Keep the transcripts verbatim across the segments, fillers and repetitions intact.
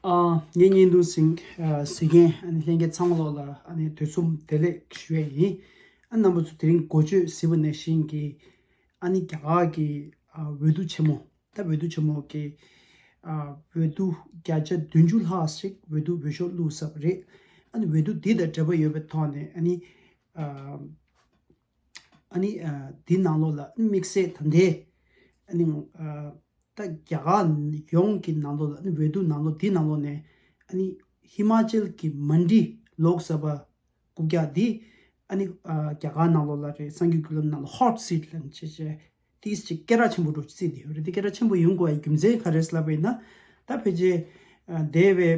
ཨ། ངའི་བརྙན་ཐུང་གཟིགས་ཨ་གཟིགས་མཁན་ཨ་ནི་ལྷན་རྒྱས་ཚང་མ་ལོག་ལ་ཨ་ནི་དུས་གསུམ་བདེ་ལེགས་ཞུ་ཡས་ཡིན། ཨ་རྣམ་པ་ཚོ་དེ་རིང་འགོ་བརྗོད་གཟིགས་པ་ནང་བཞིན་གྱི་ཨ་ནི་རྒྱ་གར་གྱི་ཨ་འོས་བསྡུ་ཆེན་མོ། ད་འོས་བསྡུ་ཆེན་མོ་གི་ཨ་འོས་བསྡུ་བརྒྱ་ཆ་བདུན་ཅུ་ལྷག་ཞིག་འོས་བསྡུ་འོས་ཤོག་བླུགས་ཚར་བ་རེད། ཨ་ནི་འོས་བསྡུ་འདི་དང་འབྲེལ་བ་ཡོད་པའི་ཐོག་ནས་ཨ་ནི་ཨ་ཨ་ནི་ཨ་འདི་ནང་ལོགས་ལ་དམིགས་བསལ་ད་ལྟའི་ཨ་ནི་ཨ་ད་རྒྱ་གར་ཡོངས་ཀྱི་ནང་ལོགས་ལ་ཨ་ནི་འོས་བསྡུ་ནང་ལོགས་འདི་ནང་ལོགས་ནས་ཨ་ནི་ཧི་མ་ཅལ་གྱི་མན་ཌི་ལོག་སབ་བ་རྐུབ་བཀྱག་འདི་ཨ་ནི་ཨ་རྒྱ་གར་ནང་ལོགས་ལ་རེད། གསར་འགྱུར་བརྒྱུད་ལམ་ནང་ལ་ཧོཊ་སིཊ་ལབ་བྱས་བྱས་ཏིས་ཅིག་སྐད་གྲགས་ཆེན་པོ་འགྲོ་བརྩིས་བསྡད་ཡོད་རེད། དེ་སྐད་གྲགས་ཆེན་པོ་ཡོང་དགོས་པའི་རྒྱུ་མཚན་ག་རེ་རེད་ལབ་པ་ཡིན་ན། ད་ཕལ་ཆེར་ཨ་འདས་པའི་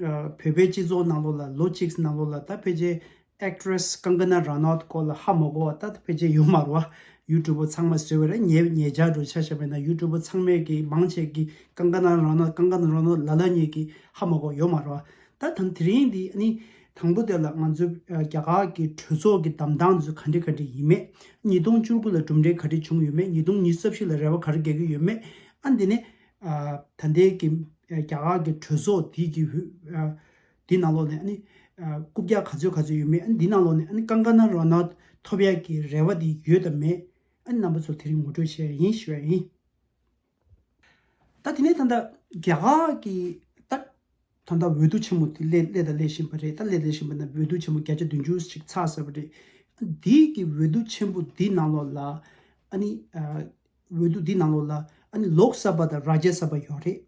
ཨ་བོད་པའི་སྤྱི་ཚོགས་ནང་ལོགས་ལ་ལོ་གཅིག་ནང་ལོགས་ལ་ད་ཕལ་ཆེར་ཨེག་ཊི་རེ་སི་ཀང་ཀ་ན་ར་ནོ་ཐི་སྐོར་ལ་ཧ་མ་གོ་བ་ད་ཕལ་ཆེར་ཡོད་མ་རེད་བ། ཡུ་ཊུབ་པ་ཚང་མས་བཟོས་པ་རེད། ཉེ་ཉེ་ཆར་འགྲོ་ཆ་བཞག་པ་ཡིན་ན་ཡུ་ཊུབ་པ་ཚང་མས་ཀྱི་མང་ཆེ་གི་ཀང་ཀ་ན་ར་ནོ་ཐི་ཀང་ཀ་ན་ར་ནོ་ཐི་ལ་ལ་ཉེ་གི་ཧ་མ་གོ་ཡོད་མ་རེད་བ། ད་དང་དེ་རིང་འདི་ཨ་ནི་དང་པོ་དེ་ལ་ང་ཚོའི་ཨ་རྒྱ་གར་གྱི་གྲོས་ཚོགས་ཀྱི་གདམ་སྟངས་ཚོ་ག་འདྲ་ག་འདྲ་ཡིན་མེད། ཉིས་སྟོང་བཅུ་དགུ་ལ་གྲུབ་འབྲས་ག་འདྲ་བྱུང་ཡོད་མེད། ཉིས་སྟོང་ཉི་ཤུ་རྩ་བཞི་ལ་རེ་བ་ག་རེ་རྒྱག་གི་ཡོད་མེད། ཨ་འདི་ནས་ཨ་ད་ལྟའི་གི་ཨ་རྒྱ་གར་གྱི་གྲོས་ཚོགས་འདི་གི་ཧུ་ཨ་འདི་ནང་ལོགས་ནས་ཨ་ནི་ཨ་རྐུབ་བཀྱག་ག་ཚོད་ག་ཚོད་ཡོད་མེད། ཨ་འདི་ནང་ལོགས་ནས་ཨ་ནི་ཀང་ཀ་ན་ར་ནོ་ཐི་ཐོབ་ཡག་གི་རེ་བ་འདི་ཡོད་དམ་མེད། ཨ་ནི་རྣམ་པ་ཚོར་དེ་རིང་ངོ་སྤྲོད་བྱས་ཡིན་ཞུ་ཡ་ཡིན། ད་དེ་ནས་ད་ལྟ་རྒྱ་གར་གྱི་ད་ད་ལྟ་འོས་བསྡུ་ཆེན་མོ་དེ་སླེབས་སླེབས་དང་སླེབས་བཞིན་པ་རེད། ད་སླེབས་དང་སླེབས་བཞིན་པ་ན་འོས་བསྡུ་ཆེན་མོ་བརྒྱ་ཆ་བདུན་ཅུ་ཞིག་ཚར་ཚར་བ་རེད། འདི་གི་འོས་བསྡུ་ཆེན་པོ་འདི་ནང་ལོགས་ལ་ཨ་ནི་ཨ་འོས་བསྡུ་འདི་ནང་ལོགས་ལ་ཨ་ནི་ལོག་སབ་བ་དང་རཱ་ཇྱ་སབ་བ་ཡོད་རེད།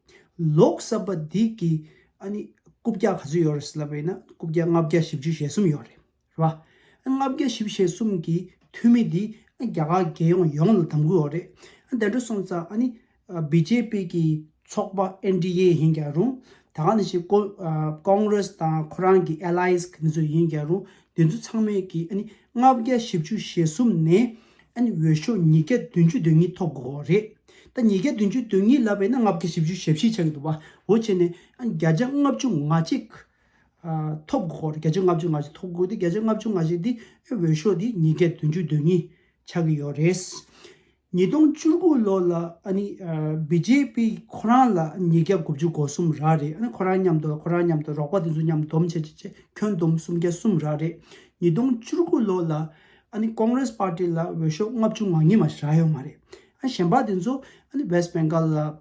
ལོག་སབ་བ་འདི་གི་ཨ་ནི་རྐུབ་བཀྱག་ག་ཚོད་ཡོད་རེད་ཟེར་ལབ་པ་ཡིན་ན་རྐུབ་བཀྱག་ལྔ་བརྒྱ་བཞི་བཅུ་ཞེ་གསུམ་ཡོད་རེད། རེད་བ། ལྔ་བརྒྱ་བཞི་བཅུ་ཞེ་གསུམ་གྱི་འཐུས་མི་འདི་རྒྱ་གར་རྒྱལ་ཡོངས་ཡོངས་ལ་འདེམས་ཀྱི་ཡོད་རེད། དེ་འདྲ་སོང་ཙང་ཨ་ནི་བི་ཇེ་པི་གི་ཚོགས་པ་ཨེན་ཌི་ཨེ་ཡིན་ཀྱང་རུང་། ད་ག་ནང་བཞིན་ཀོ་ཨ་ཀོང་རེས་དང་ཁོ་རང་གི་ཨེ་ལ་ཡེན་སི་གི་འདི་ཚོ་ཡིན་ཀྱང་རུང་། འདི་ཚོ་ཚང་མས་ཀྱི་ཨ་ནི་ལྔ་བརྒྱ་བཞི་བཅུ་ཞེ་གསུམ་ནས་ཨ་ནི་འོས་ཤོག་ཉིས་བརྒྱ་བདུན་ཅུ་དོན་གཉིས་ཐོབ་དགོས་རེད། ད་ཉིས་བརྒྱ་བདུན་ཅུ་དོན་གཉིས་ལབ་པ་ཡིན་ན་ལྔ་བརྒྱ་བཞི་བཅུ་ཞེ་བཞི་ཆགས་ཀྱི་འདུག་བ། འོ་བྱས་ནས་ཨ་ནི་བརྒྱ་ཆ་ལྔ་བཅུ་ང་གཅིག་ཐོབ་དགོས་རེད། བརྒྱ་ཆ་ལྔ་བཅུ་ང་གཅིག་ཐོབ་དགོས་ཏེ་བརྒྱ་ཆ་ལྔ་བཅུ་ང་གཅིག་འདི་འོས་ཤོག་འདི་ཉིས་བརྒྱ་བདུན་ཅུ་དོན་གཉིས་ཆགས་ཀྱི་ཡོད་རེད། ཉིས་སྟོང་བཅུ་དགུ་ལོ་ལ་ཨ་ནི་བི་ཇེ་པི་ཁོ་རང་ལ་ཉིས་བརྒྱ་དགུ་བཅུ་གོ་གསུམ་རག་རེད། ཨ་ནི་ཁོ་རང་མཉམ་དུ་ཁོ་རང་མཉམ་དུ་རོགས་པ་དེ་ཚོ་མཉམ་སྡོམ་བྱས་བྱས་བྱས་ཁྱོན་བསྡོམས་སུམ་བརྒྱ་གསུམ་རག་རེད། ཉིས་སྟོང་བཅུ་དགུ་ལོ་ལ་ཨ་ནི་ཀོང་རེས་པར་ཊི་ལ་འོས་ཤོག་ལྔ་བཅུ་ང་གཉིས་མ་ཞིག་རག་ཡོད་མ་རེད། ཨ་གཞན་པ་དེ་ཚོ་ཨ་ནི་ཝེ་སི་ཊི་བེང་གལ་ལ།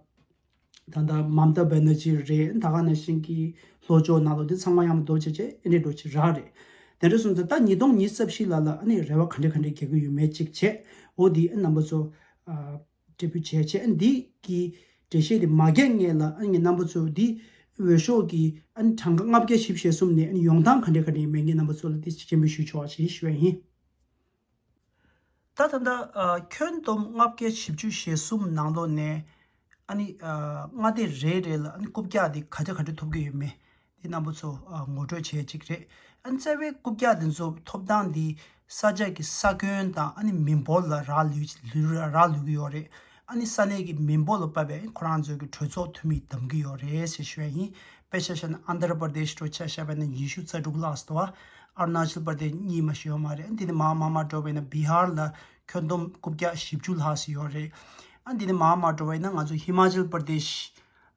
ད་ལྟ་མམ་ཏཱ་བྷེ་ན་ཇི་རེད། ད་ག་ནང་བཞིན་གྱི་ལྷོ་ཕྱོགས་ནང་ལོགས་དེ་ཚང་མ་མཉམ་དུ་བྱས་བྱས་ཨེ་འདྲས་འགྲོ་ཆེད་རག་རེད། དེ་འདྲ་སོང་ཙང་ད་ཉིས་སྟོང་ཉི་ཤུ་རྩ་བཞི་ལ་ལ་ཨ་ནི་རེ་བ་ག་འདྲ་ག་འདྲ་རྒྱག་གི་ཡོད་མེད་ཅིག་བྱས། འོ་འདི་ཨ་རྣམ་པ་ཚོ་ཨ་འབྲེལ་བོ་བྱས་བྱས་ཨ་འདི་གི་འགྲེལ་བཤད་དེ་མ་རྒྱག་སྔོན་ལ་ཨ་ངས་རྣམ་པ་ཚོ་འདི་འོས་ཤོག་གི་ཨ་ནི་གྲངས་ཀ་ལྔ་བརྒྱ་བཞི་བཅུ་ཞེ་གསུམ་ནས་ཨ་ནི་ཡོང་སྟངས་ག་འདྲ་ག་འདྲ་ཡིན་མིན་ངས་རྣམ་པ་ཚོ་ལ་འདི་སྤྱན་འབུལ་ཞུ་ཆོག་པ་ཞིག་ཞུ་བ་ཡིན། ད་ད་ལྟ་ཨ་ཁྱོན་བསྡོམས་ལྔ་བརྒྱ་བཞི་བཅུ་ཞེ་གསུམ་ནང་ལོགས་ནས་ཨ་ནི་ཨ་མངའ་སྡེ་རེ་རེ་ལ་ཨ་ནི་རྐུབ་བཀྱག་འདི་ག་ཚོད་ག་ཚོད་ཐོབ་ཀྱི་ཡོད་མེད་འདི་རྣམ་པ་ཚོ་ཨ་ངོ་སྤྲོད་བྱེད་ཅིག་རེད། ཨ་ནི་རྩ་བའི་རྐུབ་བཀྱག་འདི་ཚོ་ཐོབ་ཐང་འདི་ས་ཆ་གི་ས་ཁྱོན་དང་ཨ་ནི་མི་འབོར་ལ་རག་ལུས་ལུས་རག་ལུས་ཀྱི་ཡོད་རེད། ཨ་ནི་ས་གནས་ཀྱི་མི་འབོར་ལ་དཔག་པའི་ཁོ་རང་ཚོའི་གི་གྲོས་ཚོགས་འཐུས་མི་འདེམས་ཀྱི་ཡོད་རེད་ཞེས་ཞུ་བ་ཡིན། དཔེ་ཆ་བཞག་ན་ཨན་དྷྲ་པར་དེཤ་འདྲ་ཆ་བཞག་པ་ཡིན་ན་ཉི་ཤུ་རྩ་དྲུག་ལྷག་ཙམ་འདུག་བ། ཨ་རུ་ན་ཅལ་པར་དེཤ་གཉིས་མ་ཞིག་ཡོད་མ་རེད། འདི་ནས་མར་མར་མར་འགྲོ་བ་ཡིན་ན་བི་ཧར་ལ་ཁྱོན་བསྡོམས་རྐུབ་བཀྱག་བཞི་བཅུ་ལྷག་ཙམ་ཡོད་རེད། ཨ་འདི་ནས་མར་མར་འགྲོ་བ་ཡིན་ན་ང་ཚོ་ཧི་མ་ཅལ་པར་དེཤ་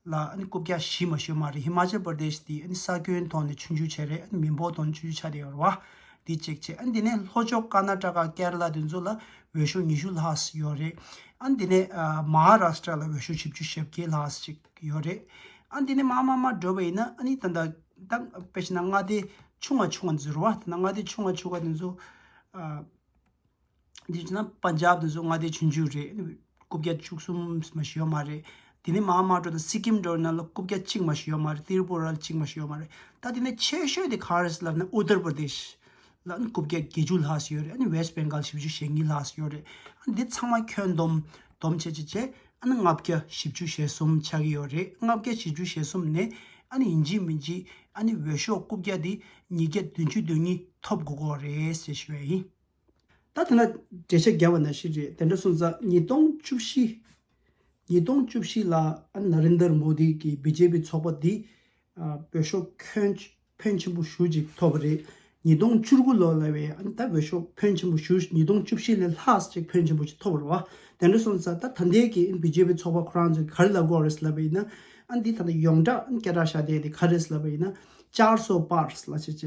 ལ་ཨ་ནི་རྐུབ་བཀྱག་བཞི་མ་ཞིག་ཡོད་མ་རེད། ཧི་མ་ཅལ་པར་དེཤ་དེ་ཨ་ནི་ས་ཁྱོན་ཐོག་ནས་ཆུང་ཆུང་ཆགས་རེད། ཨ་ནི་མི་འབོར་ཐོག་ནས་ཆུང་ཆུང་ཆགས་བསྡད་ཡོད་རེད་བ། འདི་གཅིག་བྱས། ཨ་འདི་ནས་ལྷོ་ཕྱོགས་ཀར་ན་ཊ་ཀ་ཀེ་ར་ལ་དེ་ཚོ་ལ་འོས་ཤོག་ཉི་ཤུ་ལྷག་ཙམ་ཡོད་རེད། ཨ་འདི་ནས་ཨ་མ་ཧ་རཱ་ཤ་ཊ་ལ་འོས་ཤོག་བཞི་བཅུ་ཞེ་བརྒྱད་ལྷག་ཙམ་ཅིག་ཡོད་རེད། ཨ་འདི་ནས་མར་མར་མར་འགྲོ་བ་ཡིན་ན་ཨ་ནི་ད་ལྟ་ད་དཔེ་བྱས་ན་མངའ་སྡེ་ཆུང་བ་ཆུང་བ་འཛུལ་བ། ད་ལྟ་མངའ་སྡེ་ཆུང་བ་ཆུང་བ་དེ་ཚོ་ཨ་འདི་བྱས་ན་པན་ཇབ་དེ་ཚོ་མངའ་སྡེ་ཆུང་ཆུང་རེད། རྐུབ་བཀྱག་བཅུ་གསུམ་མ་ཞིག་ཡོད་མ་རེད། དེ་ནས་མར་མར་འགྲོ་དང་སི་ཀིམ་འགྲོ་ན་ལ་རྐུབ་བཀྱག་གཅིག་མ་ཞིག་ཡོད་མ་རེད། ཏིར་པུ་ར་ལ་གཅིག་མ་ཞིག་ཡོད་མ་རེད། ད་དེ་ནས་ཆེ་ཤོས་དེ་ག་རེ་རེད་ལབ་ན་ཨུ་ཏར་པར་དེཤ་ལ་ཨ་ནི་རྐུབ་བཀྱག་བརྒྱད་ཅུ་ལྷག་ཙམ་ཡོད་རེད། ཨ་ནི་ཝེ་སི་ཊི་བེང་གལ་བཞི་བཅུ་ཞེ་གཉིས་ལྷག་ཙམ་ཡོད་རེད། ཨ་ནི་འདི་ཚང་མ་ཁྱོན་བསྡོམས་བསྡོམས་བྱས་བྱས་བྱས་ཨ་ནི་ལྔ་བརྒྱ་བཞི་བཅུ་ཞེ་གསུམ་ཆགས་ཀྱི་ཡོད་རེད། ལྔ་བརྒྱ་བཞི་བཅུ་ཞེ་གསུམ་ནས་ཨ་ནི་ཡིན་གཅིག་མིན་གཅིག་ཨ་ནི་འོས་ཤོག་རྐུབ་བཀྱག་འདི་ཉིས་བརྒྱ་བདུན་ཅུ་དོན་གཉིས་ཐོབ་དགོས་ཀྱི་རེད་ཟེར་ཞུ་བ་ཡིན། ད་དེ་ན་འགྲེལ་བཤད་རྒྱབ་པ་ནང་བཞིན་རེད། དེ་འདྲ་སོང་ཙང་ཉིས་སྟོང་བཅུ་བཞི། ཉིས་སྟོང་བཅུ་བཞི་ལ་ཨ་ནི་ན་རེན་དར་མོ་དི་གི་བི་ཇེ་པི་ཚོགས་པ་འདི་ཨ་འོས་ཤོག་ཁྱོན་ཕོན་ཆེན་པོ་ཞེ་ཅིག་ཐོབ་པ་རེད། ཉིས་སྟོང་བཅུ་དགུ་ལོ་ལ་བའི་ཨ་ནི་ད་འོས་ཤོག་ཕོན་ཆེན་པོ་ཞེ་ཉིས་སྟོང་བཅུ་བཞི་ལས་ལྷག་ཅིག་ཕོན་ཆེན་པོ་ཅིག་ཐོབ་པ་རེད་བ། དེ་འདྲ་སོང་ཙང་ད་ད་ལྟའི་གི་བི་ཇེ་པི་ཚོགས་པ་ཁོ་རང་ཚོས་ག་རེ་ལབ་དགོས་རེད་ལབ་པ་ཡིན་ན། ཨ་འདི་ད་ལྟ་ཡོངས་གྲགས་ཨ་སྐད་གྲགས་བཞག་བསྡད་དེ་ག་རེ་རེད་ལབ་པ་ཡིན་ན་ཅར་སོ་པར་ལབ་བྱས་བྱས་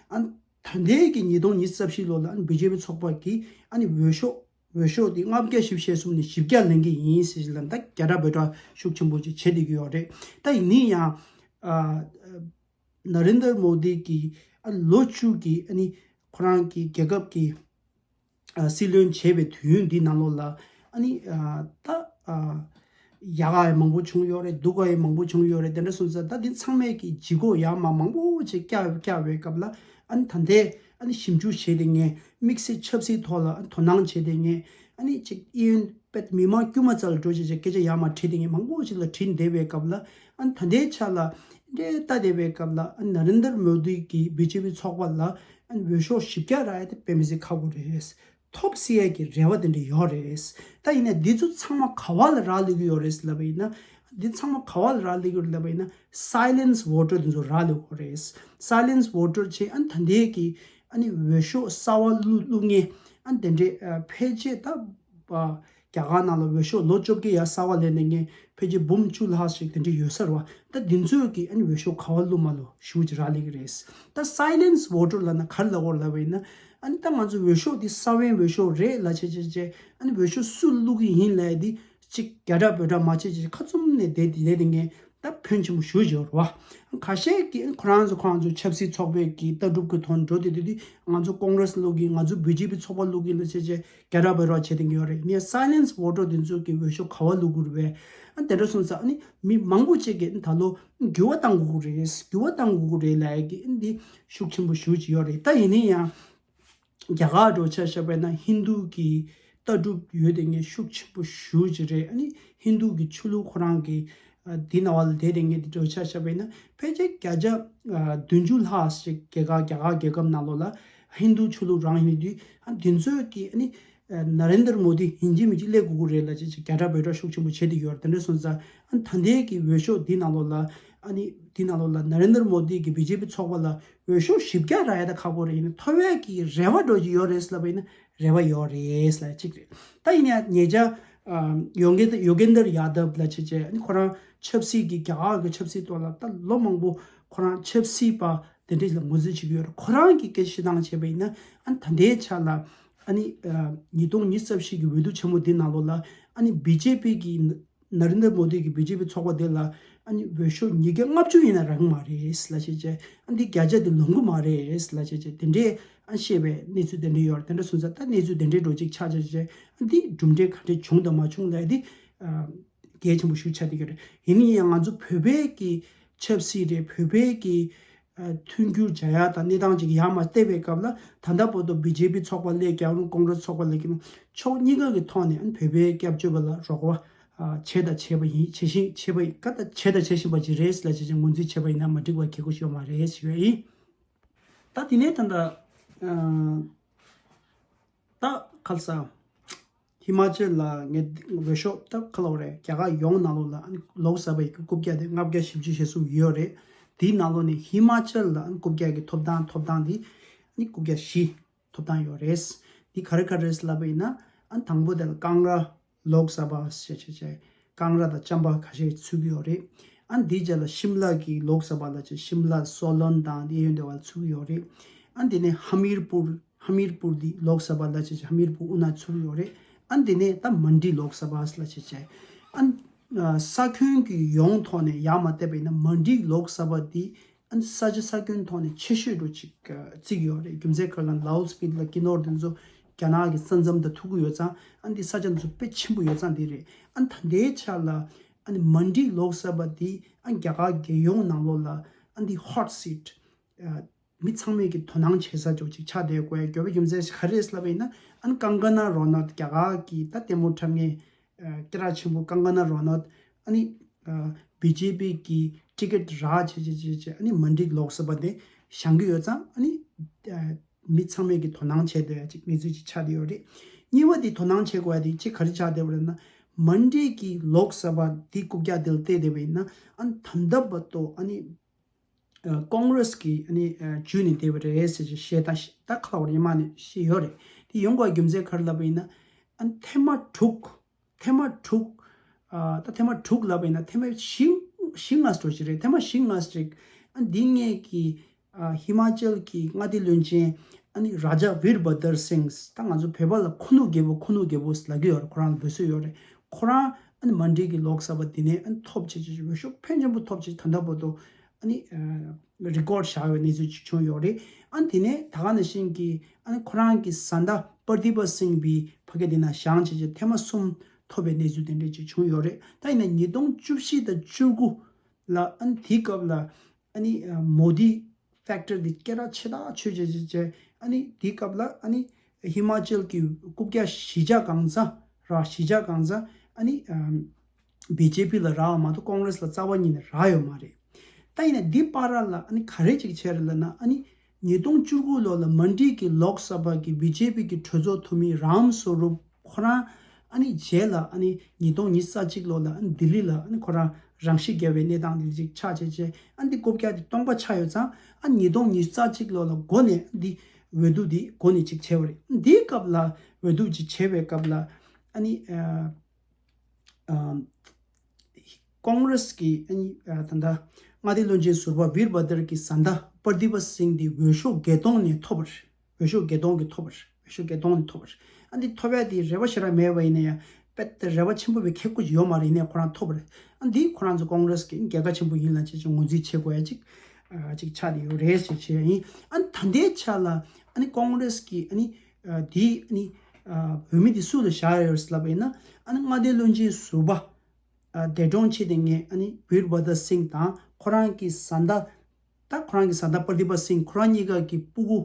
ཨ་ད་ལྟའི་གི་ཉིས་སྟོང་ཉི་ཤུ་རྩ་བཞི་ལོ་ལ་ཨ་བི་ཇེ་པི་ཚོགས་པ་གི་ཨ་ནི་འོས་ཤོག་འོས་ཤོག་འདི་ལྔ་བརྒྱ་བཞི་བཅུ་ཞེ་གསུམ་ནས་བཞི་བརྒྱ་ལེན་གི་ཡིན་ཟེར་ལ་ད་རྒྱ་གྲ་འབོད་སྒྲ་ཤུགས་ཆེན་པོ་ཅིག་བྱེད་བསྡད་ཀྱི་ཡོད་རེད། ད་ཡིན་ན་ཡང་ཨ་ནཱ་རེན་དར་མོ་དི་གི་ཨ་ལོ་བཅུ་གི་ཨ་ནི་ཁོ་རང་གི་རྒྱལ་ཁབ་ཀྱི་ཨ་སྲིད་བློན་བྱས་པའི་དུས་ཡུན་འདི་ནང་ལོགས་ལ་ཨ་ནི་ཨ་ད་ཨ་ཡག་ག་ཡང་མང་པོ་བྱུང་ཡོད་རེད། སྡུག་ག་ཡང་མང་པོ་བྱུང་ཡོད་རེད། དེ་འདྲ་སོང་ཙང་ད་འདི་ཚང་མས་ཀྱི་ལྗིད་ཁོག་ཡར་མར་མང་པོ་ཅིག་བཀྱག་བཀྱག་པའི་སྐབས་ལ་ཨ་ནི་ད་ལྟའི་ཨ་ནི་ཞིབ་འཇུག་བྱས་ཏེ་ངས་དམིགས་བསལ་ཆབ་སྲིད་ཐོག་ལ་ཨ་ནི་དོ་སྣང་བྱས་ཏེ་ངས་ཨ་ནི་ཅིག་ཨི་ཡོན་པད་མི་མང་དཀྱུས་མ་རྩ་ལ་འགྲོ་བྱས་བྱས་སྐད་ཆ་ཡར་མར་དྲིས་ཏེ་ངས་མང་པོ་ཅིག་ལ་དྲིས་བསྡད་པའི་སྐབས་ལ་ཨ་ནི་ད་ལྟའི་ཆ་ལ་འདྲེ་ལྟ་བསྡད་པའི་སྐབས་ལ་ཨ་ནི་ནཱ་རེན་དར་མོ་དི་གི་བི་ཇེ་པི་ཚོགས་པ་ལ་ཨ་ནི་འོས་ཤོག་བཞི་བརྒྱ་རག་ཡ་དེ་དཔེ་མི་སྲིད་ཁག་པོ་རེད། ཐོབ་སྲིད་ཡས་ཀྱི་རེ་བ་དེ་འདྲ་ཡོད་རེད། ད་ཡིན་ནའི་འདི་ཚོ་ཚང་མ་ག་བ་ལ་རག་ལས་ཀྱི་ཡོད་རེད་ལབ་པ་ཡིན་ན། འདི་ཚང་མ་ག་བ་ལ་རག་ལས་ཀྱི་ཡོད་རེད་ལབ་པ་ཡིན་ན་སའི་ལེན་སི་ཝོ་ཊར་དེ་ཚོ་རག་ལས་ཀྱི་ཡོད་རེད། སའི་ལེན་སི་ཝོ་ཊར་བྱས་ཨ་ནི་ད་ལྟའི་གི་ཨ་ནི་འོས་ཤོག་གསར་བ་བླུག་བླུག་མཁན་ཨ་ནི་དེ་འདྲའི་ཨ་ཕལ་ཆེར་ད་ཨ་རྒྱ་གར་ནང་ལ་འོས་ཤོག་ལོ་བཅོ་བརྒྱད་ཡར་གསར་བ་ལེན་ནས་མཁན་ཕལ་ཆེར་འབུམ་བཅུ་ལྷག་ཞིག་དེ་འདྲ་ཡོད་ས་རེད་བ། ད་འདི་ཚོས་ཀྱི་ཨ་ནི་འོས་ཤོག་ག་བ་བླུགས་མ་བླུགས་ཞེ་པོ་ཅིག་རག་ལས་ཀྱི་རེད། ད་སའི་ལེན་སི་ཝོ་ཊར་ལབ་ན་ག་རེ་ལབ་དགོས་རེད་ལབ་པ་ཡིན་ན། ཨ་ནི་ད་ང་ཚོ་འོས་ཤོག་འདི་ས་བོན་འོས་ཤོག་རེད་ལབ་བྱས་བྱས་བྱས་ཨ་ནི་འོས་ཤོག་སུ་བླུག་གི་ཡིན་ལབ་ཡ་འདི་ཅིག་རྒྱ་གྲ་འབོད་སྒྲ་མ་བྱས་བྱས་ཁ་བཙུམ་ནས་བསྡད་བསྡད་དེ་ངས་ད་ཕོན་ཆེན་པོ་ཞེ་པོ་ཅིག་ཡོད་རེད་བ། ཁ་ཤས་ཀྱིས་ཁོ་རང་ཚོ་ཁོ་རང་ཚོ་ཆབ་སྲིད་ཚོགས་པའི་གི་ལྟ་གྲུབ་ཀྱི་ཐོག་ནས་འགྲོ་བསྡད་དུས་དུས་ང་ཚོ་ཀོང་རེ་སི་བླུག་གི་ང་ཚོ་བི་ཇེ་པི་ཚོགས་པ་བླུག་གི་ལབ་བྱས་བྱས་རྒྱ་གྲ་འབོད་སྒྲ་བྱས་བསྡད་ཀྱི་ཡོད་རེད། ངས་སའི་ལེན་སི་ཝོ་ཊར་དེ་ཚོ་གི་འོས་ཤོག་ག་བ་བླུག་དགོས་རེད་པས། ཨ་དེ་འདྲ་སོང་ཙང་ཨ་ནི་མི་མང་པོ་ཅིག་གིས་ད་ལོ་འགྱུར་བ་གཏང་དགོས་ཀྱི་རེད། འགྱུར་བ་གཏང་དགོས་ཀྱི་རེད་ལབ་ཡ་གི་ཨ་ནི་འདི་ཤུགས་ཆེན་པོ་ཞེ་པོ་ཅིག་ཡོད་རེད། ད་ཡིན་ན་ཡང་རྒྱ་གར་འགྲོ་ཆ་བཞག་པ་ཡིན་ན་ཧིན་རྡུ་གི་ལྟ་གྲུབ་ཡོད་དེ་ངས་ཤུགས་ཆེན་པོ་ཞེ་པོ་ཅིག་རེད། ཨ་ནི་ཧིན་རྡུ་གི་ཆོས་ལུགས་ཁོ་རང་གི་ཨ་འདི་ནང་བ་ལ་བསྡད་དེ་ངས་འདི་འགྲོ་ཆ་བཞག་པ་ཡིན་ན་ཕལ་ཆེར་བརྒྱ་ཆ་ཨ་བདུན་ཅུ་ལྷག་ཞིག་རྒྱ་གར་རྒྱ་གར་རྒྱལ་ཁབ་ནང་ལོགས་ལ་ཧིན་རྡུ་ཆོས་ལུགས་རང་ཡིན་དུས་ཨ་འདི་ཚོས་ཀྱི་ཨ་ནི་ཨ་ནཱ་རེན་དར་མོ་དི་ཡིན་གཅིག་མིན་གཅིག་སླེབས་དགོས་ཀྱི་རེད་ལབ་བྱས་བྱས་རྒྱ་གྲ་འབོད་སྒྲ་ཤུགས་ཆེན་པོ་བྱས་བསྡད་ཡོད་རེད། དེ་འདྲ་སོང་ཙང་ཨ་ནི་ད་ལྟའི་གི་འོས་ཤོག་འདི་ནང་ལོགས་ལ་ཨ་ནི་འདི་ནང་ལོགས་ལ་ནཱ་རེན་དར་མོ་དི་གི་བི་ཇེ་པི་ཚོགས་པ་ལ་འོས་ཤོག་བཞི་བརྒྱ་རག་ཡ་ད་ཁག་པོ་རེད། ཡིན་ན་ཐོབ་ཡ་གི་རེ་བ་འདྲ་ཅིག་ཡོད་རེད་ལབ་པ་ཡིན་ན་རེ་བ་ཡོད་རེད་ལབ་གཅིག་རེད། ད་ཡིན་ན་ཡང་ཉེ་ཆར་ཨ་ཡོ་གེ་ཡོ་གེན་དར་ཡ་དབ་ལབ་བྱས་བྱས་ཨ་ནི་ཁོ་རང་ཆབ་སྲིད་ཀྱི་རྒྱ་གར་གྱི་ཆབ་སྲིད་ཐོག་ལ་ད་ལོ་མང་པོ་ཁོ་རང་ཆབ་སྲིད་པ་དེ་འདྲས་ལ་ངོས་འཛིན་བྱེད་ཀྱི་ཡོད་རེད། ཁོ་རང་གི་སྐད་ཆ་བཤད་སྟངས་བྱས་པ་ཡིན་ན་ཨ་ནི་ད་ལྟའི་ཆ་ལ་ཨ་ནི་ཨ་ཉིས་སྟོང་ཉི་ཤུ་རྩ་བཞི་གི་འོས་བསྡུ་ཆེན་མོ་འདི་ནང་ལོགས་ལ་ཨ་ནི་བི་ཇེ་པི་གི་ནཱ་རེན་དར་མོ་དི་གི་བི་ཇེ་པི་ཚོགས་པ་དེ་ལ་ཨ་ནི་འོས་ཤོག་ཉིས་བརྒྱ་ལྔ་བཅུ་ཡིན་ན་རག་གི་མ་རེད་ལབ་བྱས་བྱས། ཨ་འདི་བརྒྱ་ཆ་དེ་ལོངས་གི་མ་རེད་ལབ་བྱས་བྱས་དེ་འདྲས་ཨ་བཤད་པའི་གནས་ཚུལ་དེ་འདྲས་ཡོད་རེད། དེ་འདྲ་སོང་ཙང་ད་གནས་ཚུལ་དེ་འདྲས་འགྲོ་ཅིག་ཆགས་བྱས་བྱས་ཨ་འདི་གྲུབ་འབྲས་ག་འདྲས་བྱུང་དང་མ་བྱུང་ལབ་ཡ་འདི་ཨ་གལ་ཆེན་པོ་ཞིག་ཆགས་བསྡད་ཡོད་རེད། ཡིན་ན་ཡང་ང་ཚོ་བོད་པའི་གི་ཆབ་སྲིད་རེད། བོད་པའི་གི་ཨ་མཐུན་འགྱུར་བྱ་ཡ་དང་གནས་སྟངས་ཅིག་ཡར་མར་བལྟས་པའི་སྐབས་ལ་ད་ལྟ་བར་དུ་བི་ཇེ་པི་ཚོགས་པ་སླེབས་ཀྱང་རུང་ཀོང་རེ་སི་ཚོགས་པ་སླེབས་ཀྱང་རུང་ཕྱོགས་གཉིས་ཀ་གི་ཐོག་ནས་ཨ་བོད་པའི་སྐྱབས་བཅོལ་བ་ལ་རོགས་པ་ཨ་བྱས་དང་བྱས་པ་ཡིན། བྱེད་བཞིན་བྱས་པ་ཡིན། ག་ད་བྱས་དང་བྱེད་བཞིན་པ་ཅིག་རེད་ལབ་བྱས་བྱས་ངོས་འཛིན་བྱས་པ་ཡིན་ན་མ་འགྲིག་པ་གལ་ཁོ་ཞིག་ཡོད་མ་རེད་ཞུ་ཡ་ཡིན། ད་དེ་ནས་ད་ལྟ་ཨ་ད་ཁ་ལ་ས། ཧི་མ་ཅལ་ལ་ངས་འོས་ཤོག་ད་ག་ལབ་རེད། རྒྱ་གར་ཡོངས་ནང་ལོགས་ལ་ཨ་ནི་ལོག་སབ་ཡི་རྐུབ་བཀྱག་དེ་ལྔ་བརྒྱ་བཞི་བཅུ་ཞེ་གསུམ་ཡོད་རེད། དེའི་ནང་ལོགས་ནས་ཧི་མ་ཅལ་ལ་ཨ་ནི་རྐུབ་བཀྱག་གི་ཐོབ་ཐང་ཐོབ་ཐང་དེ་ཨ་ནི་རྐུབ་བཀྱག་བཞི་ཐོབ་ཐང་ཡོད་རེད། འདི་ག་རེ་ག་རེ་རེད་ལབ་པ་ཡིན་ན་ཨ་ནི་དང་པོ་དེ་ལ་ཀང་ར་ལོག་སབ་ཞེས་བྱས་བྱས་ཀང་ར་དང་ཅམ་པ་ཁ་ཤས་ཚུད་ཀྱི་ཡོད་རེད། ཨ་ནི་འདིའི་རྗེས་ལ་ཤིམ་ལ་གི་ལོག་སབ་ལ་བྱས་ཤིམ་ལ་སོ་ལོན་དང་དེ་ཡོད་འདྲ་བ་ཚུད་ཀྱི་ཡོད་རེད། ཨ་ནི་དེ་ནས་ཧ་མིར་པུར་ཧ་མིར་པུར་འདི་ལོག་སབ་ལ་བྱས་བྱས་ཧ་མིར་པུར་དབུ་ན་ཚུད་ཀྱི་ཡོད་རེད། ཨ་ནི་དེ་ནས་ད་མན་ཌི་ལོག་སབ་ལ་བྱས་བྱས་ཨ་ནི་ས་ཁྱོན་གྱི་ཡོངས་ཐོག་ནས་ཡར་མར་བལྟས་པ་ཡིན་ན་མན་ཌི་ལོག་སབ་འདི་ཨ་ནི་ས་ཆ་ས་ཁྱོན་ཐོག་ནས་ཆེ་ཤོས་འདྲ་ཅིག་བརྩི་གི་ཡོད་རེད། རྒྱུ་མཚན་ག་རེ་ལབ་ན་ལའོ་སི་པི་ཏི་ལ་ཀི་ནོར་དེ་ཚོ་རྒྱ་ནག་གི་ས་མཚམས་དང་ཐུག་གི་ཡོད་ཙང་ཨ་ནི་འདི་ས་ཆ་འདི་ཚོ་དཔེ་ཆེན་པོ་ཡོད་ཙང་འདི་རེད། ཨ་ནི་ད་ལྟའི་ཆ་ལ་ཨ་ནི་མན་ཌི་ལོག་སབ་འདི་ཨ་ནི་རྒྱ་གར་རྒྱལ་ཡོངས་ནང་ལོགས་ལ་ཨ་ནི་འདི་ཧོ་ཊི་སིཊ་མི་ཚང་མས་ཀྱི་དོ་སྣང་བྱེད་ས་འདྲ་ཅིག་ཆགས་བསྡད་ཡོད་རེད། རྒྱུ་མཚན་ག་རེ་རེད་ལབ་པ་ཡིན་ན་ཨ་ནི་ཀང་ཀ་ན་རོ་ནལ་རྒྱ་གར་གྱི་ད་ལྟད་མོ་འཁྲབ་མཁན་སྐད་གྲགས་ཆེན་པོ་ཀང་ཀ་ན་རོ་ནལ་ཨ་ནི་བི་ཇེ་པི་གི་ཊི་ཀེ་ཊི་རག་བྱས་བྱས་བྱས་བྱས་ཨ་ནི་མན་ཌི་ལོག་སབ་དེ་བཞེངས་ཀྱི་ཡོད་ཙང་ཨ་ནི་མི་ཚང་མས་ཀྱི་དོ་སྣང་བྱས་བསྡད་ཡ་ཅིག་གནས་ཚུལ་ཅིག་ཆགས་བསྡད་ཡོད་རེད། གཉིས་པ་དེ་དོ་སྣང་བྱེད་དགོས་ཡ་དེ་ཅིག་ག་རེ་ཆགས་བསྡད་པ་རེད་ན་མན་ཌི་གི་ལོག་སབ་དེ་རྐུབ་བཀྱག་དེ་ལ་བལྟས་བསྡད་པ་ཡིན་ན་ཨ་ནི་ད་ལྟ་བར་དུ་ཨ་ནི་ཀོང་རེ་སི་གི་ཨ་ནི་འཇུས་ནས་བསྡད་པ་རེད་ཟེར་ཞེས་ད་ད་ཁ་བར་ཉི་མ་ནས་བཤད་ཡོད་རེད། དེ་ཡོང་དགོས་རྒྱུ་མཚན་ག་རེ་ལབ་པ་ཡིན་ན་ཨ་ནི་ཐེངས་མ་དྲུག་ཐེངས་མ་དྲུག་ཨ་ད་ཐེངས་མ་དྲུག་ལབ་པ་ཡིན་ན་ཐེངས་མ་བཞི་ བཞི་ལྔ་ཙམ་ཅིག་རེད། ཐེངས་མ་བཞི་ལྔ་ཙམ་ཅིག་ཨ་འདི་སྔས་ཀྱི་ཨ་ཧི་མ་ཅལ་གྱི་མངའ་སྡེ་བློན་ཆེན་ཨ་ནི་རཱ་ཇཱ་ཝིར་བྷ་དར་སིང་། ད་ང་ཚོ་བོད་པ་ལ་ཁུ་ནུ་རྒྱལ་པོ་ཁུ་ནུ་རྒྱལ་པོ་ལབ་ཀྱི་ཡོད་རེད། ཁོ་རང་ལ་འབོད་སྲོལ་ཡོད་རེད། ཁོ་རང་ཨ་ནི་མན་ཌི་གི་ལོག་སབ་འདི་ནས་ཨ་ནི་ཐོབ་བྱས་བྱས་འོས་ཤོག་ཕོན་ཆེན་པོ་ཐོབ་བྱས་ད་ལྟ་བར་དུ་ཨ་ནི་རི་ཀོཌ་བཞག་པའི་གནས་ཚུལ་ཅིག་བྱུང་ཡོད་རེད། ཨ་ནི་དེ་ནས་ད་ག་ནང་བཞིན་གྱི་ཨ་ནི་ཁོ་རང་གི་བཟའ་ཟླ་པར་དི་པ་སིང་བི་ཕ་གི་དེ་ན་བཞེངས་བྱས་བྱས་ཐེངས་མ་གསུམ་ཐོབ་པའི་གནས་ཚུལ་དེ་འདྲ་ཅིག་བྱུང་ཡོད་རེད། ད་ཡིན་ན་ཉིས་སྟོང་བཅུ་བཞི་དང་བཅུ་དགུ་ལ་ཨ་ནི་དེའི་སྐབས་ལ་ཨ་ནི་མོ་དི་ཕེག་ཊར་འདི་སྐད་གྲགས་ཆེ་ཐག་ཆོད་བྱས་བྱས་བྱས་ཨ་ནི་དེའི་སྐབས་ལ་ཨ་ནི་ཧི་མ་ཅལ་གྱི་རྐུབ་བཀྱག་བཞི་ཆ་གང་ཚང་ར་བཞི་ཆ་གང་ཚང་ཨ་ནི་བི་ཇེ་པི་ལ་རག་པ་མ་གཏོགས་ཀོང་རེ་སི་ལ་རྩ་བ་ཉིད་ནས་རག་ཡོད་མ་རེད། ད་ཡིན་ན་འདི་བར་ལ་ཨ་ནི་ག་རེ་ཅིག་བྱས་རེད་ལབ་ན། ཨ་ནི་ཉིས་སྟོང་བཅུ་དགུ་ལོ་ལ་མན་ཌི་གི་ལོག་སབ་གི་བི་ཇེ་པི་གི་གྲོས་ཚོགས་འཐུས་མི་རམ་སོ་རུབ་ཁོ་རང་ཨ་ནི་རྗེས་ལ་ཨ་ནི་ཉིས་སྟོང་ཉི་ཤུ་རྩ་གཅིག་ལོ་ལ་ཨ་ནི་ལྡི་ལི་ལ་ཨ་ནི་ཁོ་རང་རང་ཤི་བརྒྱབ་པའི་གནས་སྟངས་དེ་ཅིག་ཆགས་བྱས་བྱས་ཨ་ནི་འདི་རྐུབ་བཀྱག་དེ་སྟོང་པ་ཆགས་ཡོད་ཙང་། ཨ་ནི་ཉིས་སྟོང་ཉི་ཤུ་རྩ་གཅིག་ལོ་ལ་འགོ་ནས་ཨ་ནི་འདི་འོས་བསྡུ་འདི་འགོ་ནས་ཅིག་བྱས་པ་རེད། འདིའི་སྐབས་ལ་འོས་བསྡུ་ཅིག་བྱས་པའི་སྐབས་ལ་ཨ་ནི་ཨ། ཨ་ཀོང་རེ་སི་གི་ཨ་ནི་ཨ་ད་ལྟ་མངའ་སྡེ་བློན་ཆེན་ཟུར་པ་ཝིར་བྷ་དར་གྱི་བཟའ་ཟླ་པར་དི་པ་སིང་འདི་འོས་ཤོག་བརྒྱད་སྟོང་ནས་ཐོབ་པ་རེད། འོས་ཤོག་བརྒྱད་སྟོང་གིས་ཐོབ་པ་རེད། འོས་ཤོག་བརྒྱད་སྟོང་ནས་ཐོབ་པ་རེད། ཨ་འདི་ཐོབ་ཡ་དེ་རེ་བ་ཞེ་དྲག་མེད་པ་ཡིན་ན་ཡང་དཔེ་དེ་རེ་བ་ཆེན་པོ་བའི་ཁེ་ཁུ་ཅིག་ཡོད་མ་རེད། ཡིན་ནའི་ཁོ་རང་ཐོབ་པ་རེད། ཨ་འདི་ཁོ་རང་ཚོ་ཀོང་རེ་སི་གི་རྒྱལ་ཁ་ཆེན་པོ་ཡིན་ལ་བྱས་ཅིག་ངོས་འཛིན་བྱེད་དགོས་ཡ་ཅིག་ཨ་ཅིག་ཆགས་བསྡད་ཡོད་རེད་ཟེར་བྱས་ཡིན། ཨ་ད་ལྟའི་ཆ་ལ་ཨ་ནི་ཀོང་རེ་སི་གི་ཨ་ནི་ཨ་དེ་ཨ་ནི་ཨ་འོས་མི་དེ་སུ་ལ་བཞག་ཡོད་རེད་ལབ་པ་ཡིན་ན། ཨ་ནི་མངའ་སྡེ་བློན་ཆེན་ཟུར་པ་ཨ་འདས་གྲོངས་ཕྱིན་པའི་ངས་ཨ་ནི་ཝིར་བྷ་དར་སིང་དང་ཁོ་རང་གི་བཟའ་ཟླ། ད་ཁོ་རང་གི་བཟའ་ཟླ་པར་དི་པ་སིང་ཁོ་རང་གཉིས་ཀ་གི་སྤུ་གུ་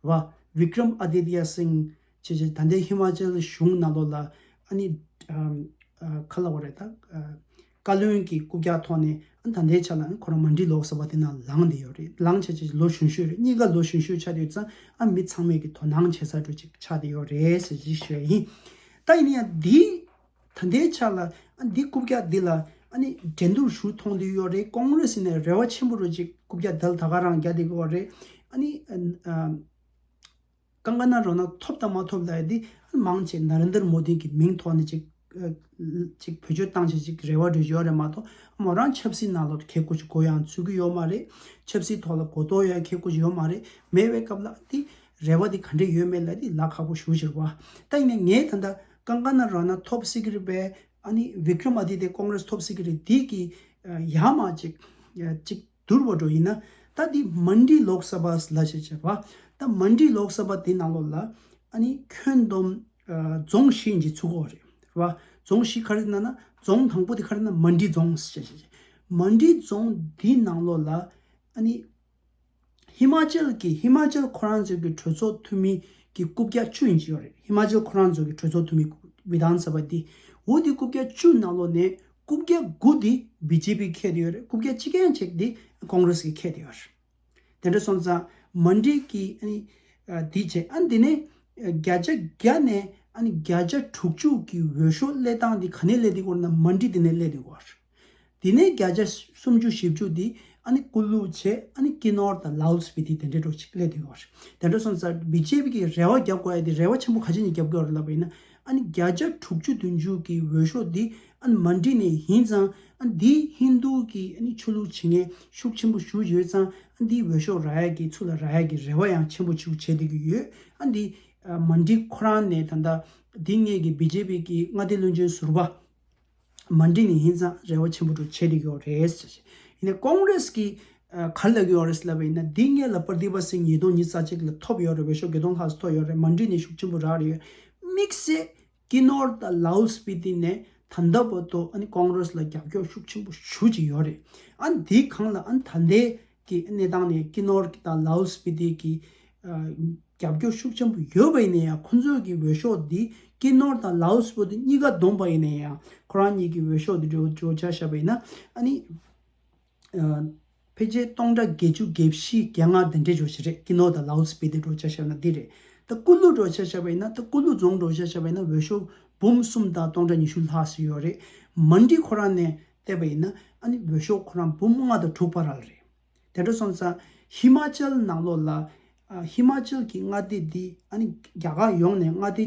བ་བི་ཀྲམ་ཨ་དི་ཏི་ཡ་སིང་བྱས་བྱས་ད་ལྟའི་ཧི་མ་ཅལ་གཞུང་ནང་ལོགས་ལ་ཨ་ནི་ཨ་ཨ་ག་ལབ་དགོས་རེད། ད་ཨ་བཀའ་བློན་གྱི་རྐུབ་བཀྱག་ཐོག་ནས་ཨ་ད་ལྟའི་ཆ་ལ་ཁོ་རང་མན་ཌི་ལོག་སབ་དེ་ནང་ལངས་བསྡད་ཡོད་རེད། ལངས་བྱས་བྱས་ལོ་གཞོན་ཤོས་རེད། གཉིས་ཀ་ལོ་གཞོན་ཤོས་ཆགས་བསྡད་ཡོད་ཙང་ཨ་མི་ཚང་མས་ཀྱི་དོ་སྣང་བྱེད་ས་འདྲ་ཅིག་ཆགས་བསྡད་ཡོད་རེད་ཟེར་ཅིག་ཞུ་ཡ་ཡིན། ད་ཡིན་ན་ཡང་འདི་ད་ལྟའི་ཆ་ལ་ཨ་འདི་རྐུབ་བཀྱག་འདི་ལ་ཨ་ནི་འགྲན་བསྡུར་ཞུ་མཐོང་དུ་ཡོད་རེད། ཀོང་རེ་སི་ནས་རེ་བ་ཆེན་པོ་རུ་ཅིག་རྐུབ་བཀྱག་འདི་ལ་ད་ག་རང་རྒྱག་བསྡད་ཀྱི་ཡོད་རེད། ཨ་ནི་ཨ་ཨ་ཀང་ཀ་ན་རོ་ན་ཐོབ་དང་མ་ཐོབ་ལ་ཡ་འདི་ཨ་མང་ཆེ་ན་རེན་དར་མོ་དི་གི་མིང་ཐོག་ནས་ཅིག་ཨ་ཅིག་བེད་སྤྱོད་བཏང་བྱས་ཅིག་རེ་བ་འདྲ་ཡོད་རེད་མ་གཏོགས། མོ་རང་ཆབ་སྲིད་ནང་ལོགས་ཁེ་ཁུ་ཅིག་གོ་ཡང་ཚུད་ཀྱི་ཡོད་མ་རེད། ཆབ་སྲིད་ཐོག་ལ་གོ་རྟོགས་ཡང་ཁེ་ཁུ་ཅིག་ཡོད་མ་རེད། མེད་པའི་སྐབས་ལ་འདི་རེ་བ་འདི་ག་འདྲས་ཡོད་མེད་ལ་འདི་ལ་ཁག་པོ་ཞེ་པོ་ཅིག་རེད་པ། ད་ཡིན་ནའི་ངས་ད་ལྟ་ཀང་ཀ་ན་རོ་ན་ཐོབ་སྲིད་ཀྱི་རེད་པས། ཨ་ནི་བི་ཀྲམ་ཨ་དི་ཏི་ཀོང་རེ་སི་ཐོབ་སྲིད་ཀྱི་རེད། འདི་གི་ཡ་མ་ཅིག་ཅིག་བསྡུར་བ་འགྲོ་ཡིན་ན། ད་འདི་མན་ཌི་ལོག་སབ་ལ་བྱས་བྱས་པ། ད་མན་ཌི་ལོག་སབ་འདི་ནང་ལོགས་ལ་ཨ་ནི་ཁྱོན་བསྡོམས་ཨ་རྫོང་བཞི་ཡིན་གྱི་ཚུགས་ཀྱི་ཡོད་རེད་པ། རྫོང་བཞི་ག་རེ་ན་ན་རྫོང་དང་པོ་དེ་ག་རེ་ན་མན་ཌི་རྫོང་ཟེར་བྱས་བྱས། མན་ཌི་རྫོང་འདི་ནང་ལོགས་ལ་ཨ་ནི་ཧི་མ་ཅལ་གྱི་ཧི་མ་ཅལ་ཁོ་རང་ཚོའི་གི་གྲོས་ཚོགས་འཐུས་མི་གི་རྐུབ་བཀྱག་བཅུ་ཡིན་གྱི་ཡོད་རེད། ཧི་མ་ཅལ་ཁོ་རང་ཚོའི་གི་གྲོས་ཚོགས་འཐུས་མི་བི་དྷཱན་སབ་འདི། འོ་འདི་རྐུབ་བཀྱག་བཅུ་ནང་ལོགས་ནས་རྐུབ་བཀྱག་དགུ་འདི་བི་ཇེ་པི་ཁེལ་བསྡད་ཡོད་རེད། རྐུབ་བཀྱག་གཅིག་ཡང་གཅིག་འདི་ཀོང་རེ་སི་གིས་ཁེལ་བསྡད་ཡོད་རེད། དེ་འདྲ་སོང་ཙང་མན་ཌི་གི་ཨ་ནི་ཨ་འདི་བྱས། ཨ་འདི་ནས་ཨ་བརྒྱ་ཆ་བརྒྱ་ནས་ཨ་ནི་བརྒྱ་ཆ་དྲུག་ཅུ་གི་འོས་ཤོག་སླེབས་སྟངས་འདི་ག་ནས་སླེབས་བསྡད་ཀྱི་ཡོད་རེད་ན་མན་ཌི་འདི་ནས་སླེབས་བསྡད་ཀྱི་ཡོད་རེད། དེ་ནས་བརྒྱ་ཆ་སུམ་ཅུ་བཞི་བཅུ་དེ་ཨ་ནི་ཀུ་ལུ་བྱས། ཨ་ནི་ཀི་ནོར་དང་ལའོ་སི་པི་ཏི་དེ་འདྲའི་འགྲོ་ཅིག་སླེབས་བསྡད་ཡོད་རེད། དེ་འདྲ་སོང་ཙང་བི་ཇེ་པི་གིས་རེ་བ་རྒྱབ་དགོས་ཡ་དེ་རེ་བ་ཆེན་པོ་ག་ཅི་ནས་རྒྱབ་དགོས་རེད་ལབ་པ་ཡིན་ན། ཨ་ནི་བརྒྱ་ཆ་དྲུག་ཅུ་བདུན་ཅུ་གི་འོས་ཤོག་འདི་ཨ་ནི་མན་ཌི་ནས་ཡིན་ཙང་། ཨ་ནི་འདི་ཧིན་དུ་གི་ཨ་ནི་ཆོས་ལུགས་བྱེད་མཁན་ཤུགས་ཆེན་པོ་ཞེ་པོ་ཡོད་ཙང་། ཨ་ནི་འདི་འོས་ཤོག་རག་ཡ་གི་ཚུར་ལ་རག་ཡ་གི་རེ་བ་ཡང་ཆེན་པོ་ཞེ་པོ་བྱས་བསྡད་ཀྱི་ཡོད། ཨ་ནི་འདི་ཨ་མན་ཌི་ཁོ་རང་ནས་ད་ལྟ་འདི་སྔས་ཀྱི་བི་ཇེ་པི་གི་མངའ་སྡེ་བློན་ཆེན་ཟུར་པ་མན་ཌི་ནས་ཡིན་ཙང་རེ་བ་ཆེན་པོ་འདྲ་བྱས་བསྡད་ཀྱི་ཡོད་རེད་ཟེར། ཡིན་ནའི་ཀོང་རེ་སི་གིས་ཨ་ག་རེ་ལབ་ཀྱི་ཡོད་རེད་ལབ་པ་ཡིན་ན། འདི་སྔས་ལ་པར་དི་པ་སིང་ཉིས་སྟོང་ཉི་ཤུ་རྩ་གཅིག་ལ་ཐོབ་ཡོད་རེད། འོས་ཤོག་བརྒྱད་སྟོང་ལྷག་ཙམ་ཐོབ་ཡོད་རེད། མན་ཌི་ནས་ཤུགས་ཆེན་པོ་རག་རེད་ཡོད། དམིགས་བསལ་ཀི་ནོར་དང་ལའོ་སི་པི་ཏི་ནས་ད་ལྟ་བར་དུ་ཨ་ནི་ཀོང་རེ་སི་ལ་རྒྱབ་སྐྱོར་ཤུགས་ཆེན་པོ་ཞེ་པོ་ཅིག་ཡོད་རེད། ཨ་ནི་འདིའི་སྒང་ལ་ཨ་ནི་ད་ལྟའི་གི་གནས་སྟངས་ནས་ཀི་ནོར་དང་ལའོ་སི་པི་ཏི་གི་ཨ་རྒྱབ་སྐྱོར་ཤུགས་ཆེན་པོ་ཡོད་པ་ཡིན་ན་ཡང་། ཁོང་ཚོའི་གི་འོས་ཤོག་འདི་ཀི་ནོར་དང་ལའོ་སི་པི་ཏི་གཉིས་ཀ་བསྡོམས་པ་ཡིན་ན་ཡང་། ཁོ་རང་གཉིས་ཀྱི་འོས་ཤོག་འདི་འགྲོ་འགྲོ་ཆ་བཞག་པ་ཡིན་ན། ཨ་ནི་ཨ་ཕལ་ཆེར་སྟོང་ཕྲག་བརྒྱད་ཅུ་གྱ་བཞི་གྱ་ལྔ་དེ་འདྲའི་འགྲོ་ཆ་རེད། ཀི་ནོར་དང་ལའོ་སི་པི་ཏི་འགྲོ་ཆ་བཞག་ན་འདི་རེད། ད་ཀུ་ལུ་འགྲོ་ཆ་བཞག་པ་ཡིན་ན། ད་ཀུ་ལུ་རྫོང་འགྲོ་ཆ་བཞག་པ་ཡིན་ན་འོས་ཤོག་འབུམ་གསུམ་དང་སྟོང་ཕྲག་ཉི་ཤུ་ལྷག་ཙམ་ཡོད་རེད། མན་ཌི་ཁོ་རང་ནས་བལྟས་པ་ཡིན་ན་ཨ་ནི་འོས་ཤོག་ཁོ་རང་འབུམ་ལྔ་དང་དྲུག་བར་ལ་རེད། དེ་འདྲ་སོང་ཙང་ཧི་མ་ཅལ་ནང་ལོགས་ལ་ཨ་ཧི་མ་ཅལ་གྱི་མངའ་སྡེ་འདི་ཨ་ནི་རྒྱ་གར་ཡོངས་ནས་མངའ་སྡེ་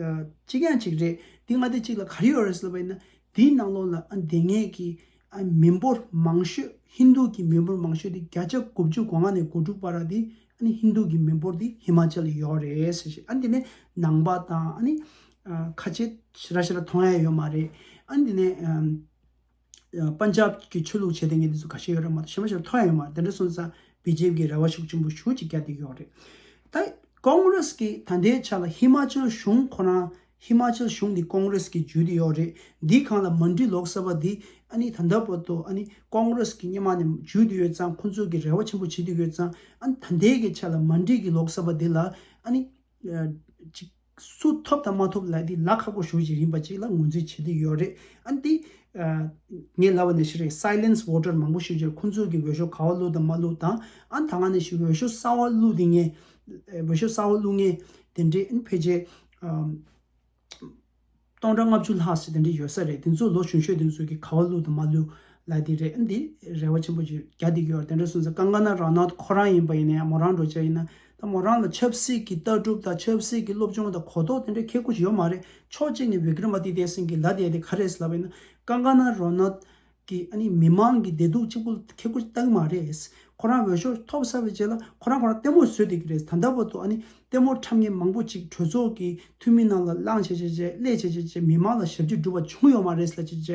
ཨ་གཅིག་ཡང་གཅིག་རེད། འདི་མངའ་སྡེ་གཅིག་ལ་ག་རེ་ཡོད་རེད་ཟེར་ལབ་པ་ཡིན་ན། འདིའི་ནང་ལོགས་ལ་ཨ་ནི་དེ་སྔའི་གི་ ཨ་མི་འབོར་མང་ཤོས་ཧིན་རྡུ་གི་མི་འབོར་མང་ཤོས་དེ་བརྒྱ་ཆ་དགུ་བཅུ་གོ་ལྔ་ནས་གོ་དྲུག་བར་དེ་ཨ་ནི་ཧིན་རྡུ་གི་མི་འབོར་དེ་ཧི་མ་ཅལ་ཡོད་རེད་ཟེར་ཞིག་ཨ་ནི་དེ་ནས་ནང་པ་དང་ཨ་ནི་ཨ་ཁ་ཆེ་ཞེ་དྲག་ཞེ་དྲག་མཐོང་ཡ་ཡོད་མ་རེད། ཨ་ནི་དེ་ནས་ཨམ། པན་ཇབ་ཀྱི་ཆོས་ལུགས་བྱེད་མཁན་དེ་ཚོ་ཁ་ཤས་ཡོད་རེད་མ་གཏོགས་གཞན་པ་ཞིག་མཐོང་ཡ་ཡོད་མ་རེད། དེ་འདྲ་སོང་ཙང་བི་ཇེ་པི་གི་རེ་བ་ཤུགས་ཆེན་པོ་ཞེ་ཅིག་བརྒྱབ་བསྡད་ཡོད་རེད། ད་ཀོང་རེས་ཀྱི་ད་ལྟའི་ཆ་ལ་ཧི་མ་ཅལ་གཞུང་ཁོ་རང་ཧི་མ་ཅལ་གཞུང་འདི་ཀོང་རེས་ཀྱིས་འཇུས་བསྡད་ཡོད་རེད། འདིའི་སྒང་ལ་མན་ཌི་ལོག་སབ་འདི་ཨ་ནི་ད་ལྟ་བར་དུ་ཨ་ནི་ཀོང་རེས་ཀྱི་སྔོན་མ་ནས་འཇུས་བསྡད་ཡོད་ཙང་ཁོང་ཚོ་གི་རེ་བ་ཆེན་པོ་བྱེད་བསྡད་ཡོད་ཙང་ཨ་ནི་ད་ལྟའི་གི་ཆ་ལ་མན་ཌི་གི་ལོག་སབ་འདི་ལ་ཨ་ནི་ཅིག་སུ་ཐོབ་དང་མ་ཐོབ་ལ་དེ་ལ་ཁག་པོ་ཞེ་ཅིག་ཡིན་པ་ཅིག་ལ་ངོས་འཛིན་བྱེད་ཀྱི་ཡོད་རེད། ཨ་ནི་དེ་ངས་ལབ་པ་ནང་བཞིན་རེད། སའི་ལེན་སི་ཝོ་ཊར་མང་པོ་ཞེ་ཅིག་ཁོང་ཚོ་གི་འོས་ཤོག་ག་པར་བླུགས་དང་མ་བླུགས་དང་ཨ་ནི་ད་ག་ནང་བཞིན་འོས་ཤོག་གསར་པ་བླུགས་དེ་ངས་འོས་ཤོག་གསར་པ་བླུགས་ངས་དེ་འདྲའི་ཨ་ནི་ཕལ་ཆེར་སྟོང་ཕྲག་ལྔ་བཅུ་ལྷག་ཙམ་དེ་འདྲ་ཡོད་ས་རེད། དེ་ཚོ་ལོ་གཞོན་ཤོས་དེ་ཚོ་གིས་ག་པར་བླུགས་དང་མ་བླུགས་ལབ་དེ་རེད། ཨ་འདི་རེ་བ་ཆེན་པོ་ཅིག་རྒྱག་བསྡད་ཀྱི་ཡོད་རེད། དེ་འདྲ་སོང་ཙང་ཀང་ཀ་ན་རོ་ནལ་ཁོ་རང་ཡིན་པ་ཡིན་ན་ཡང་མོ་རང་འདྲ་བྱས་ཡིན་ན་ད་མོ་རང་ལ་ཆབ་སྲིད་ཀྱི་ལྟ་གྲུབ་དང་ཆབ་སྲིད་ཀྱི་སློབ་སྦྱོང་དང་གོ་རྟོགས་དེ་འདྲ་ཁེ་ཁུ་ཞིག་ཡོད་མ་རེད། ཕྱོགས་གཅིག་ནས་བི་ཀྲ་མ་དི་ཏེ་སིང་གིས་ལབ་བསྡད་དེ་ག་རེ་ལབ་པ་ཡིན་ན་ཀང་ཀ་ན་རོ་ནལ་གི་ཨ་ནི་མི་མང་གི་བདེ་སྡུག་གཅིག་པུ་ཁེ་ཁུ་བལྟ་གི་མ་རེད། ཁོ་རང་འོས་ཤོག་ཐོབ་ཚར་བའི་རྗེས་ལ་ཁོ་རང་ཁོ་རང་ལྟད་མོ་བཟོས་བསྡད་ཀྱི་རེད། ད་ལྟ་བར་དུ་ཨ་ནི་ལྟད་མོ་འཁྲབ་མཁན་མང་པོ་ཅིག་གྲོས་ཚོགས་ཀྱི་འཐུས་མི་ནང་ལ་ལངས་བྱས་བྱས་བྱས་སླེབས་བྱས་བྱས་བྱས་མི་མང་ལ་ཞབས་ཕྱི་སྒྲུབ་པ་བྱུང་ཡོད་མ་རེད་ལབ་བྱས་བྱས་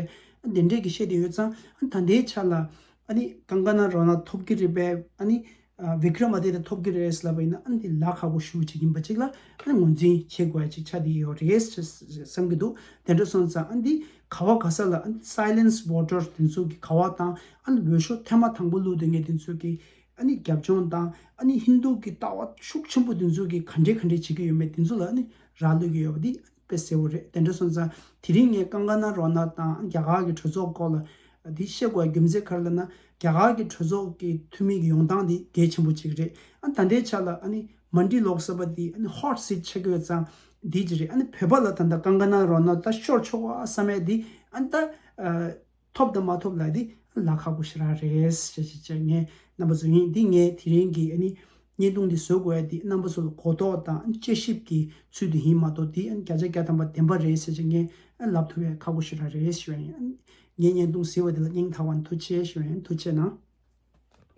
དེ་འདྲས་ཀྱི་བཤད་བསྡད་ཡོད་ཙང་ཨ་ནི་ད་ལྟའི་ཆ་ལ་ཨ་ནི་ཀང་ཀ་ན་རོ་ནལ་ཐོབ་ཀྱི་རེད་པས། ཨ་ནི་ཨ་བི་ཀྲ་མ་དི་ཏེ་ཐོབ་ཀྱི་རེད་ལབ་པ་ཡིན་ན་ཨ་ནི་དེ་ལ་ཁག་པོ་ཞེ་ཅིག་ཡིན་པ་ཅིག་ལ་ཨ་ནི་ངོས་འཛིན་བྱེད་དགོས་ཡ་ཅིག་ཆགས་བསྡད་ཡོད་རེད་ཅེས་བསམ་གྱི་འདུག་དེ་འདྲ་སོང་ཙང་ཨ་ནི་འདི་ག་བ་ག་ས་ལ་ཨ་ནི་སའི་ལེན་སི་ཝོ་ཊར་དེ་ཚོ་གི་ག་བ་དང་ཨ་ནི་འོས་ཤོག་ཐེངས་མ་དང་པོ་བླུགས་བསྡད་མཁན་དེ་ཚོ་གི་ཨ་ནི་རྒྱབ་ལྗོངས་དང་ཨ་ནི་ཧིན་རྡུ་གི་ལྟ་བ་ཤུགས་ཆེན་པོ་དེ་ཚོ་གིས་ག་འདྲས་ག་འདྲས་བྱེད་ཀྱི་ཡོད་མེད་དེ་ཚོ་ལ་ཨ་ནི་རག་ལུས་ཀྱི་ཡོད་པ་འདི་དཔེ་གསལ་པོ་རེད། དེ་འདྲ་སོང་ཙང་དེ་རིང་ངས་ཀང་ཀ་ན་རོ་ནལ་དང་རྒྱ་གར་གྱི་གྲོས་ཚོགས་སྐོར་ལ་འདི་བཤད་དགོས་རྒྱུ་མཚན་ག་རེ་ལབ་ན་རྒྱ་གར་གྱི་གྲོས་ཚོགས་ཀྱི་འཐུས་མི་གི་ཡོང་སྟངས་འདི་གལ་ཆེན་པོ་གཅིག་རེད། ཨ་ད་ལྟའི་ཆ་ལ་ཨ་ནི་མན་ཌི་ལོག་སབ་འདི་ཨ་ནི་ཧོ་ཊི་སིཊ་ཆགས་ཀྱི་ཡོད་ཙང་འདི་གཅིག་རེད། ཨ་ནི་བོད་པ་ལ་ད་ལྟ་ཀང་ཀ་ན་རོ་ནལ་ད་ཤོར་ཆོག་པ་བསམ་ཡས་འདི་ཨ་ནི་ད་ཨ། ཐོབ་དང་མ་ཐོབ་ལ་དེ་ལ་ཁག་པོ་ཞེ་དྲག་རེད་ཅེས་ཅེས་ཅེས་ངས་རྣམ་པ་ཚོ་ཡིན་འདི་ངས་དེ་རིང་གི་ཨ་ནི་བརྙན་ཐུང་འདི་བཟོ་དགོས་ཡ་དེ་རྣམ་པ་ཚོ་ལ་གོ་རྟོགས་དང་དཔྱད་ཞིབ་ཀྱི་ཚུལ་དུ་ཡིན་མ་གཏོགས་དེ་ཨ་ནི་བརྒྱ་ཆ་བརྒྱ་ཐམ་པ་བདེན་པ་རེད་ཟེར་ཅེས་ངས་ཨ་ལབ་ཐུབ་ཡ་ཁག་པོ་ཞེ་དྲག་རེད་ཞུ་ཡ་ཡིན། ཨ་ནི་ངའི་བརྙན་ཐུང་གཟིགས་པ་དེ་ལ་སྙིང་ཐག་པ་ནས་ཐུགས་རྗེ་ཆེ་ཞུ་ཡ་ཡིན། ཐུགས་རྗེ་གནང་།